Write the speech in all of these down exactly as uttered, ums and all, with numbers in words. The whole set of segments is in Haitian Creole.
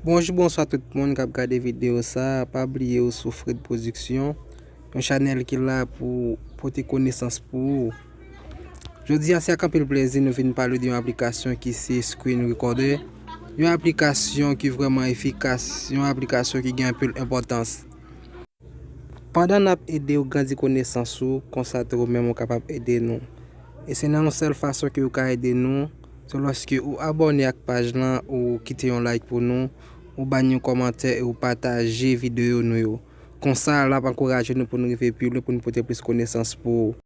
Bonjou, bonswa tout moun k ap gade videyo sa a. Pa bliye ou sou Fred Production, yon chanèl ki la pou pote konesans pou ou. Jodi a, se ak anpil plezi nou vin pale de yon aplikasyon ki se Screen Recorder, yon aplikasyon ki vrèman efikas, yon aplikasyon ki gen anpil enpòtans. Pandan n ap ede w grandi konesans ou, konsa tou ou menm ou kapab ede nou. E se nan yon sèl fason ke ou ka ede nou, se lòske ou abòne ak paj lan, ou kite yon like pou nou, ou ba n yon kòmantè e ou pataje videyo nou yo. Konsa, l ap ankouraje nou pou n rive pi lwen, pou n pote plis konesans pou ou.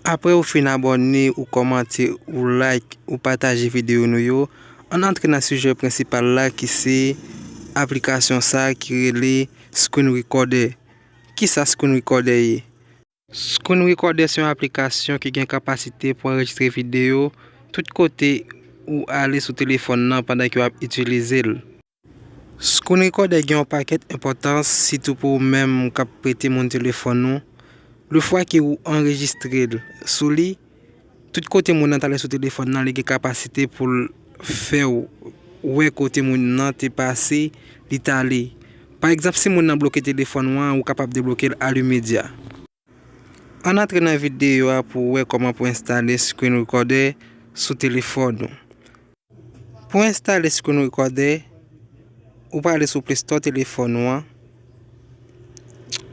Apre ou fin abòne, ou kòmante, ou like, ou pataje videyo nou yo, ann antre nan sijè prensipal la ki se aplikasyon sa a ki rele Screen Recorder. Kisa Screen Recorder ye? Screen Recorder se yon aplikasyon ki gen kapasite pou anrejistre videyo tout kote ou ale sou telefòn nan pandan ke w ap itilize l. Screen Recorder gen yon pakèt enpòtans, sitou pou ou menm k ap prete moun telefòn ou. Lefwa ke ou anrejistre l sou li, tout kote moun nan t ale sou telefòn nan, li gen kapasite pou l fè w wè kote moun nan te pase, li t ale. Pa egzanp, si moun nan bloke telefòn ou an, ou kapab debloke l alimedya. Ann antre nan videyo a pou w wè kòman pou w enstale Screen Recorder sou telefòn ou. Pou w enstale Screen Recorder, ou prale sou Play Store telefòn ou an.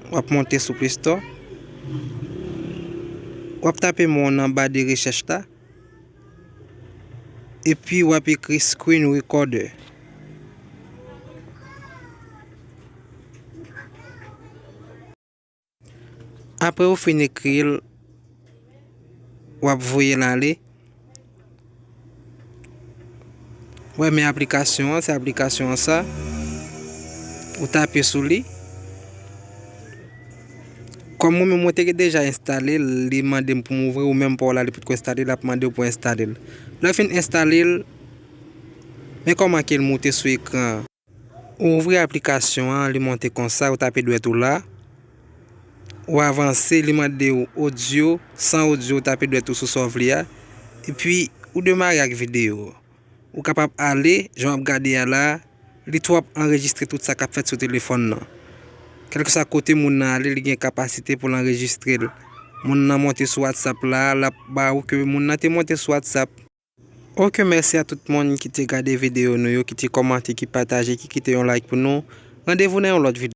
W ap monte sou Play Store. W ap tape mo w nan ba de rechèch la. Epi w ap ekri Screen Recorder. Apre ou fin ekri l, w ap voye l ale. Ou wè men aplikasyon an, se aplikasyon an sa. Ou tape sou li. Kòm mwen menm mwen te deja enstale l, li mande m pou m ouvri, ou menm pa w la li potko enstale, l ap mande w pou w enstale l. Lè w fin enstale l, men kòman ke l moute sou ekran an. Ou ouvri aplikasyon an, li monte konsa, ou tape dwèt ou la. Ou avanse, li mande w odyo, san odyo, ou tape dwèt ou sou sa w vle a. Epi, ou demare ak videyo. Ou kapab ale, jan w ap gade a la, li tou ap anrejistre tout sa k ap fèt sou telefòn nan. Kèlkeswa kote moun nan ale, li gen kapasite pou l anrejistre l. Moun nan monte sou WhatsApp la, l ap ba ou ke moun nan te monte sou WhatsApp. Oke, mèsi a tout moun ki te gade videyo nou yo, ki te kòmante, ki pataje, ki kite yon like pou nou. Randevou nan yon lòt videyo.